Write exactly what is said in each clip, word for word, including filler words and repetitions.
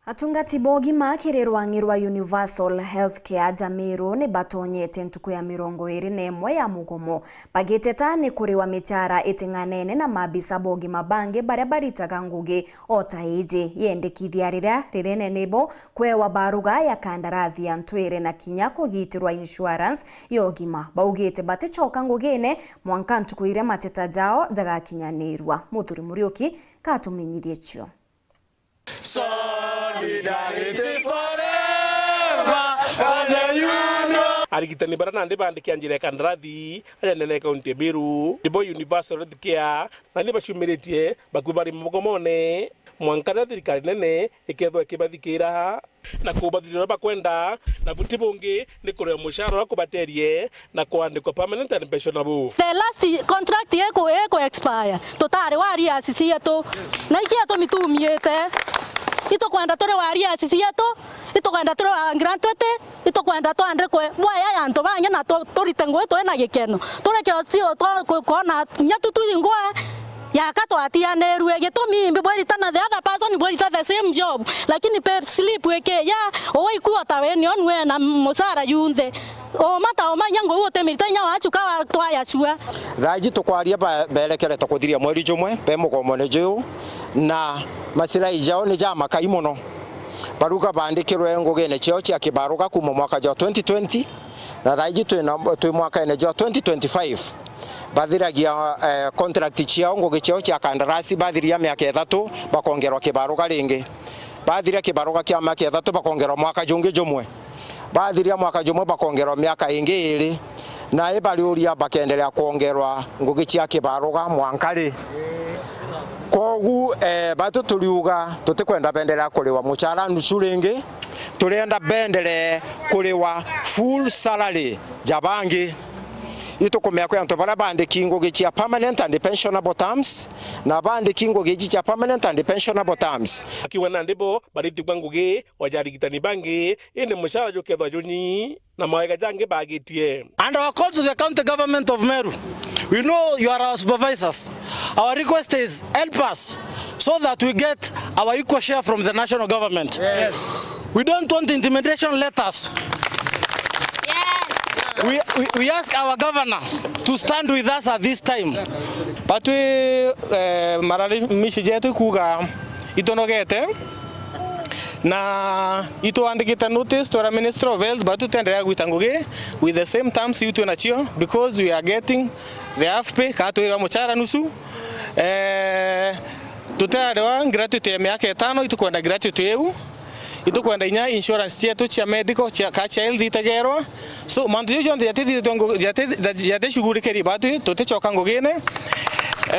Atungati ba ugima kiri rwang'i rwa Universal Healthcare Jamiru ni batonyete ntuku ya mirongo iri na imwe ya mugomo, bagiteta ni kuriwa michara iting'anene na maabisa ba ugima bangi baria baritaga ngugi o ta iji. Yendekithia riria rinene nibo kwewa baruga ya kandarathi ya ntwire na kinya kugitirwa insurance ya ugima. Baugite batichoka ngugine mwanka ntuku iria mateta jao jagakinyanirwa. Muthuri Muriuki katumenyithie cio. Solidarity forever for the union. Arigitani baria nandi baandikia njira ya kandarathi aja nene ya kaunti ya Meru, nibo Universal Healthcare, na ni bacumiritie bakui bari mugomone mwanka riria thirikari nene ikethwa ikibathikira na kubathithia uria bakwenda, na buti bungi ni kurewa muchara uria kubaterie na kwandikwa permanent and pensionable. The last contract iku, iku expire, tutari wa arrears cietu, na iki atumitumite. Itukwenda turi wa arrears cietu, itukwenda turi wa gratuity, itukwenda twandikwe bwaya ya antu bangi na tu-, turite ngugi twi na gikeno. Tureke ucio twa-, ku-, kwona kinya tu twingwa yaka twatianirue. Gitumi imbi bwirita na the other person bwirita the same job, lakini pay slip ikija, uwe ikuota we nio nwe na mucara yunthe. Uma ta uma inya ngugi utimirite inya wachu ka wa-, twayacua. Thaa iji tukwaria ba-, berekerete kuthiria mweri jumwe be mugomone juu, na masilahi jao ni jamakai mono. Baruga baandikirwe ngugine ciao cia kibaruga kuuma mwaka jwa twenty twenty, na thaa iji twi na, twi mwakene jwa twenty twenty-five. Bathiragia, eh, contract ciao, ngugi ciao cia kandarasi, bathiria miaka ithatu, bakongerwa kibaruga ringi. Bathiria kibaruga kia miaka ithatu, bakongerwa mwaka jungi jumwe. Bathiria mwaka jumwe, bakongerwa miaka ingi iri. Na ibariuria bakendelea kwongerwa ngugi cia kibaruga mwanka ri? Kwogu, eh, batu turiuga tutikwenda bendelea kuriwa muchara nusu ringi, turienda bendelee kuriwa full salary ja bangi. Itukumea kwi antu baria baandiki ngugi cia permanent and pensionable terms, na baandiki ngugi iji cia permanent and pensionable terms. Akiuga nandi bo baritigwa ngugi o ja arigitani bangi, indi muchara jukethwa junyi na mawega jangi bagitie. And our call to the county government of Meru, we know you are our supervisors. Our request is help us so that we get our equal share from the national government. Yes. We don't want intimidation letters. Yes. We, we, we ask our governor to stand with us at this time. But we, eh, malalamishi jetu kuga itunogete. Na itwandikite notice twera Ministry of Health, but tutenderea gwita ngugi with the same terms iu twi nacio, because we are getting the half pay, kana twirwa muchara nusu. Eh, tutearewa gratuity ya miaka itano, itukwenda gratuity iu. Itukwenda inya insurance cietu cia medical, cia, ka cia health itegerwa. So, mantu jau jonthe jatithithitwe ngu-, jati-, jati-, jatishughurikiri, batu tutichoka ngugine.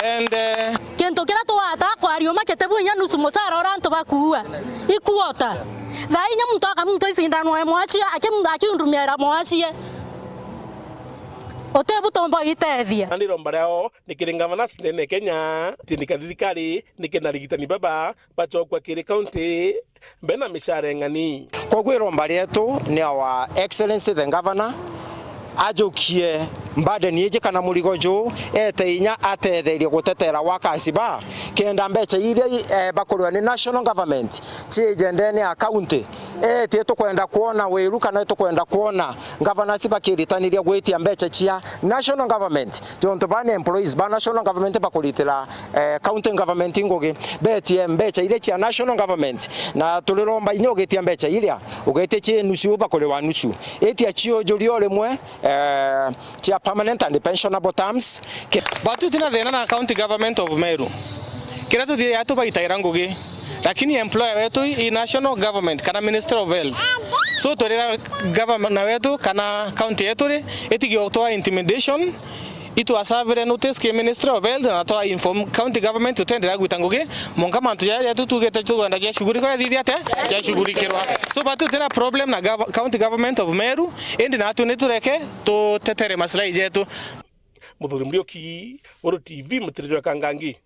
And, eh, kintu kiria tugata kwaria uma kitibu inya nusu mucara uria antu bakuua. Ikuota. Thaa inya muntu aka muntu icindanwa mwachie, aki-, akiundumiira mwachie. Utibu tomba itethia. Nandi iromba riao ni kiri ngavana nene Kenya, tindika thirikari ni kenda arigitani baba bachokwa kiri kaunti bena michara ing'ani. Kwoguo iromba rietu ni Our Excellency the Governor ajukie burden iji kana murigo juu, ete inya atetherie gutetera workers ba, kenda mbecha iria i-, eh, bakuriwa ni national government ciije ndene ya county. Eti tukwenda kwona wiru kana tukwenda kwona governors bakiritaniria gwitia mbecha cia national government, jontu bana employees ba national government bakuritira, eh, county government ngugi, betie mbecha iria cia national government, na turiromba inya ugitia mbecha iria, ugetia cia nusu bakuriwa nusu. Itia ciujuria o rimwe, eh, cia permanent and pensionable terms. Ke- But tutina thina na county government of Meru. Kiria tuthii yatubaitaira ngugi. Lakini employer wetu i national government kana Ministry of Health. So, twirira governor wetu kana county yetu ri, itige gutwaa intimidation, itwasavire notice ki Ministry of Health na twa inform county government tutendera gwita ngugi, monka mantu jaria jetu tugite tukwenda jashughulikwa jathithia atia? Jashughulikirwa. So, batu tutina problem na gov-, county government of Meru, indi natu nitureke tutetere maslahi jetu. Muthuri Muriuki, Weru T V, Mutiriri wa Kangangi.